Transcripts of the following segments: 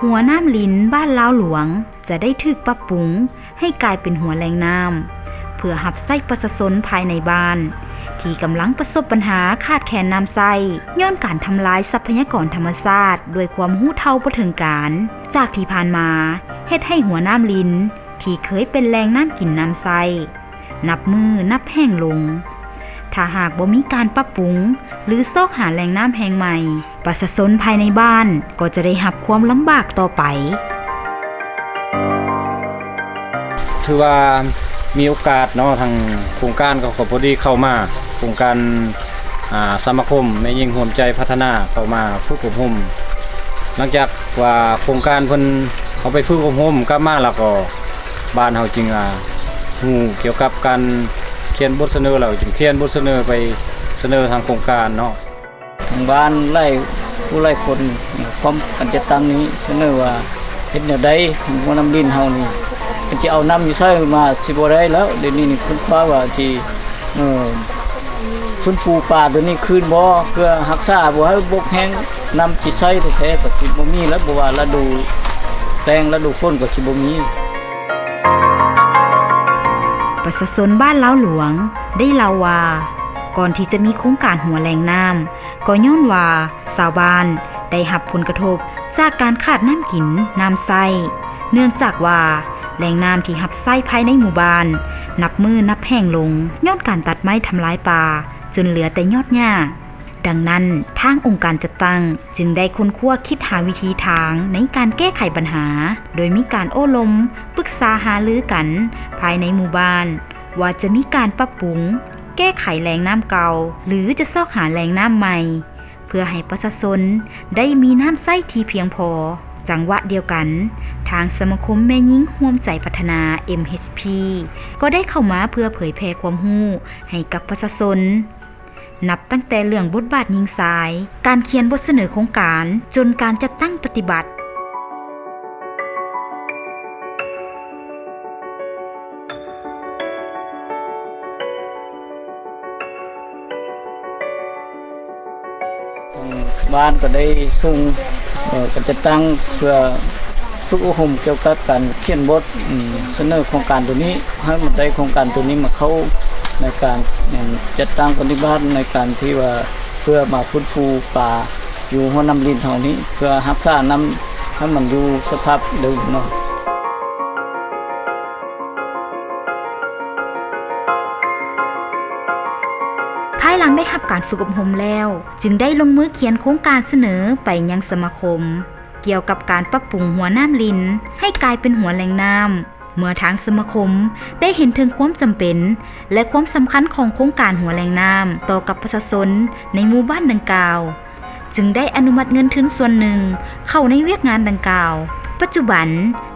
ຫົວນ້ຳລິນບ້ານລາວຫຼວງຈະໄດ້ຖືກປັບປຸງໃຫ້ກາຍເປັນຫົວແຫຼ່ງນ້ຳ ເພື່ອຮັບໃຊ້ປະຊາຊົນພາຍໃນບ້ານ ທີ່ກຳລັງປະສົບບັນຫາຂາດແຄນນ້ຳໃຊ້ ຍ້ອນການທຳລາຍຊັບພະຍາກອນທຳມະຊາດດ້ວຍຄວາມຮູ້ເທົ່າບໍ່ເຖິງການ. ຈາກທີ່ຜ່ານມາ ເຮັດໃຫ້ຫົວນ້ຳລິນທີ່ເຄີຍເປັນແຫຼ່ງນ້ຳກິນນ້ຳໃຊ້ ນັບມື້ນັບແຫ້ງລົງ. ຖ້າຫາກບໍ່ມີການປັບປຸງ ຫຼື ຊອກຫາແຫຼ່ງນ້ຳແຫ່ງໃໝ່, ປະຊາຊົນພາຍໃນບ້ານກໍຈະໄດ້ຮັບຄວາມລຳບາກຕໍ່ໄປ. ຖືວ່າມີໂອກາດເນາະ, ທາງໂຄງການເຂົາກໍພໍດີເຂົ້າມາ, ໂຄງການ ອ່າ ສະມາຄົມແມ່ຍິງຮ່ວມໃຈພັດທະນາເຂົ້າມາຝຶກອົບຮົມ. ຫຼັງຈາກວ່າໂຄງການເພິ່ນເຂົ້າໄປຝຶກອົບຮົມກັບມາແລ້ວກໍ ບ້ານເຮົາຈຶ່ງ ອ່າ ຮູ້ກ່ຽວກັບການຂຽນບົດສະເໜີ ແລ້ວຈຶ່ງຂຽນບົດສະເໜີໄປສະເໜີທາງໂຄງການເນາະ. ທາງບ້ານຫຼາຍຜູ້ຫຼາຍຄົນ ພ້ອມກັນຈັດຕັ້ງນີ້ ສະເໜີວ່າເຮັດແນວໃດ ທາງຫົວນ້ຳລິນເຮົານີ້ ເພິ່ນຈະເອົານ້ຳຢູ່ໃສມາ ຊິບໍ່ໄດ້ແລ້ວ. ດຽວນີ້ນີ້ຄົ້ນຄວ້າວ່າຊິ ເອີ ຟື້ນຟູປາຕົວນີ້ຄືນບໍ່ ເພື່ອຮັກສາບໍ່ໃຫ້ບົກແຫ້ງ. ນ້ຳຊິໃຊ້ແທ້ໆກໍຊິບໍ່ມີແລ້ວ, ບໍ່ວ່າລະດູແລ້ງລະດູຝົນກໍຊິບໍ່ມີ. ປະຊາຊົນບ້ານລາວຫຼວງໄດ້ເລົ່າວ່າ ກ່ອນທີ່ຈະມີໂຄງການຫົວແຫຼ່ງນ້ຳ ກໍຍ້ອນວ່າຊາວບ້ານໄດ້ຮັບຜົນກະທົບຈາກການຂາດນ້ຳກິນນ້ຳໃຊ້ ເນື່ອງຈາກວ່າແຫຼ່ງນ້ຳທີ່ຮັບໃຊ້ພາຍໃນໝູ່ບ້ານນັບມື້ນັບແຫ້ງລົງ ຍ້ອນການຕັດໄມ້ທຳລາຍປ່າ ຈົນເຫຼືອແຕ່ຍອດຫຍ້າ. ດັ່ງນັ້ນ, ທາງອົງການຈັດຕັ້ງຈຶ່ງໄດ້ຄົ້ນຄວ້າຄິດຫາວິທີທາງໃນການແກ້ໄຂບັນຫາ, ໂດຍມີການໂອ້ລົມປຶກສາຫາລືກັນພາຍໃນໝູ່ບ້ານ ວ່າຈະມີການປັບປຸງແກ້ໄຂແຫຼ່ງນ້ຳເກົ່າ ຫຼື ຈະຊອກຫາແຫຼ່ງນ້ຳໃໝ່ ເພື່ອໃຫ້ປະຊາຊົນໄດ້ມີນ້ຳໃຊ້ທີ່ພຽງພໍ. ຈັງຫວະດຽວກັນ, ທາງສະມາຄົມແມ່ຍິງຮ່ວມໃຈພັດທະນາ ເອັມເອັດເອັດພີ ກໍໄດ້ເຂົ້າມາເພື່ອເຜີຍແຜ່ຄວາມຮູ້ໃຫ້ກັບປະຊາຊົນ. ນັບຕັ້ງແຕ່ເລື່ອງບົດບາດຍິງຊາຍ, ການຂຽນບົດສະເໜີໂຄງການ, ຈົນການຈັດຕັ້ງປະຕິບັດ. ທາງບ້ານກໍໄດ້ສົ່ງ ເອີ ການຈັດຕັ້ງເພື່ອຝຶກອົບຮົມກ່ຽວກັບການຂຽນບົດ ອາ ສະເໜີໂຄງການໂຕນີ້ ໃຫ້ມັນໄດ້ໂຄງການໂຕນີ້ມາເຂົ້າໃນການ ອາ ຈັດຕັ້ງປະຕິບັດ ໃນການທີ່ວ່າເພື່ອມາຟື້ນຟູປາຢູ່ຫົວນ້ຳລິນເຮົານີ້ ເພື່ອຮັກສານ້ຳໃຫ້ມັນຢູ່ສະພາບເດີມເນາະ. ພາຍຫຼັງໄດ້ຮັບການຝຶກອົບຮົມແລ້ວ, ຈຶ່ງໄດ້ລົງມືຂຽນໂຄງການສະເໜີໄປຍັງສະມາຄົມ ກ່ຽວກັບການປັບປຸງຫົວນ້ຳລິນໃຫ້ກາຍເປັນຫົວແຫຼ່ງນ້ຳ. ເມື່ອທາງສະມາຄົມໄດ້ເຫັນເຖິງຄວາມຈຳເປັນ ແລະ ຄວາມສຳຄັນຂອງໂຄງການຫົວແຫຼ່ງນ້ຳຕໍ່ກັບປະຊາຊົນໃນໝູ່ບ້ານດັ່ງກ່າວ, ຈຶ່ງໄດ້ອະນຸມັດເງິນທຶນສ່ວນໜຶ່ງເຂົ້າໃນວຽກງານດັ່ງກ່າວ. ປັດຈຸບັນ,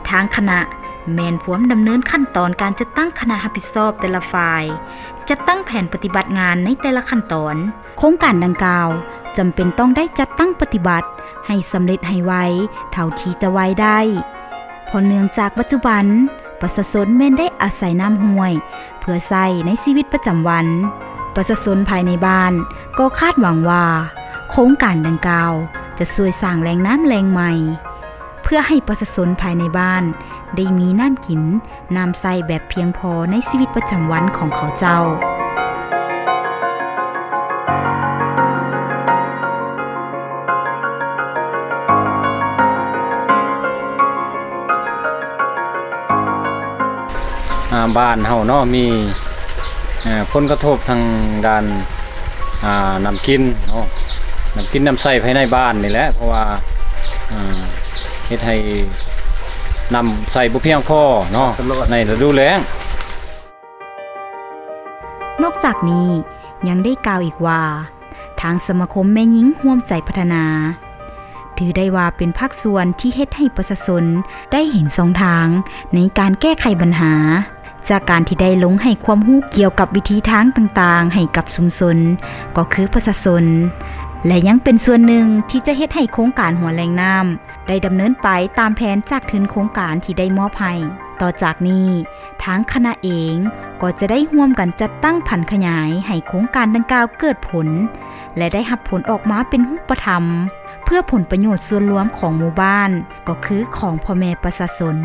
ທາງຄະນະແມ່ນພວມດຳເນີນຂັ້ນຕອນການຈັດຕັ້ງຄະນະຮັບຜິດຊອບແຕ່ລະຝ່າຍ, ຈັດຕັ້ງແຜນປະຕິບັດງານໃນແຕ່ລະຂັ້ນຕອນ. ໂຄງການດັ່ງກ່າວຈຳເປັນຕ້ອງໄດ້ຈັດຕັ້ງປະຕິບັດໃຫ້ສຳເລັດໃຫ້ໄວເທົ່າທີ່ຈະໄວໄດ້, ເພາະເນື່ອງຈາກປັດຈຸບັນປະຊາຊົນແມ່ນໄດ້ອາໄສນ້ຳຫ້ວຍເພື່ອໃຊ້ໃນຊີວິດປະຈຳວັນ. ປະຊາຊົນພາຍໃນບ້ານກໍຄາດຫວັງວ່າໂຄງການດັ່ງກ່າວຈະຊ່ວຍສ້າງແຫຼ່ງນ້ຳແຫຼ່ງໃໝ່ ເພື່ອໃຫ້ປະຊາຊົນພາຍໃນບ້ານໄດ້ມີນ້ຳກິນ ນ້ຳໃຊ້ແບບພຽງພໍໃນຊີວິດປະຈຳວັນຂອງເຂົາເຈົ້າ. ອ່າ ບ້ານເຮົາເນາະ ມີ ເອີ ຜົນກະທົບທາງດ້ານ ອ່າ ນ້ຳກິນເນາະ ນ້ຳກິນນ້ຳໃຊ້ພາຍໃນບ້ານນີ້ແຫຼະ ເພາະວ່າ ອ່າ ເຮັດໃຫ້ນ້ຳໃຊ້ບໍ່ພຽງພໍເນາະ ໃນລະດູແລ້ງ. ນອກຈາກນີ້ຍັງໄດ້ກ່າວອີກວ່າ ທາງສະມາຄົມແມ່ຍິງຮ່ວມໃຈພັດທະນາ ຖືໄດ້ວ່າເປັນພາກສ່ວນທີ່ເຮັດໃຫ້ປະຊາຊົນໄດ້ເຫັນຊ່ອງທາງໃນການແກ້ໄຂບັນຫາ ຈາກການທີ່ໄດ້ລົງໃຫ້ຄວາມຮູ້ກ່ຽວກັບວິທີທາງຕ່າງໆໃຫ້ກັບຊຸມຊົນ ກໍຄືປະຊາຊົນ ແລະ ຍັງເປັນສ່ວນໜຶ່ງທີ່ຈະເຮັດໃຫ້ໂຄງການຫົວແຫຼ່ງນ້ຳໄດ້ດຳເນີນໄປຕາມແຜນຈາກທຶນໂຄງການທີ່ໄດ້ມອບໃຫ້. ຕໍ່ຈາກນີ້ ທາງຄະນະເອງກໍຈະໄດ້ຮ່ວມກັນຈັດຕັ້ງຜັນຂະຫຍາຍໃຫ້ໂຄງການດັ່ງກ່າວເກີດຜົນ ແລະ ໄດ້ຮັບຜົນອອກມາເປັນຮູບປະທຳ. ເ ພື່ອຜົນປະໂຫຍດສ່ວນລວມຂອງໝູ່ບ້ານ ກໍຄືຂອງພໍ່ແມ່ປະຊາຊົນ.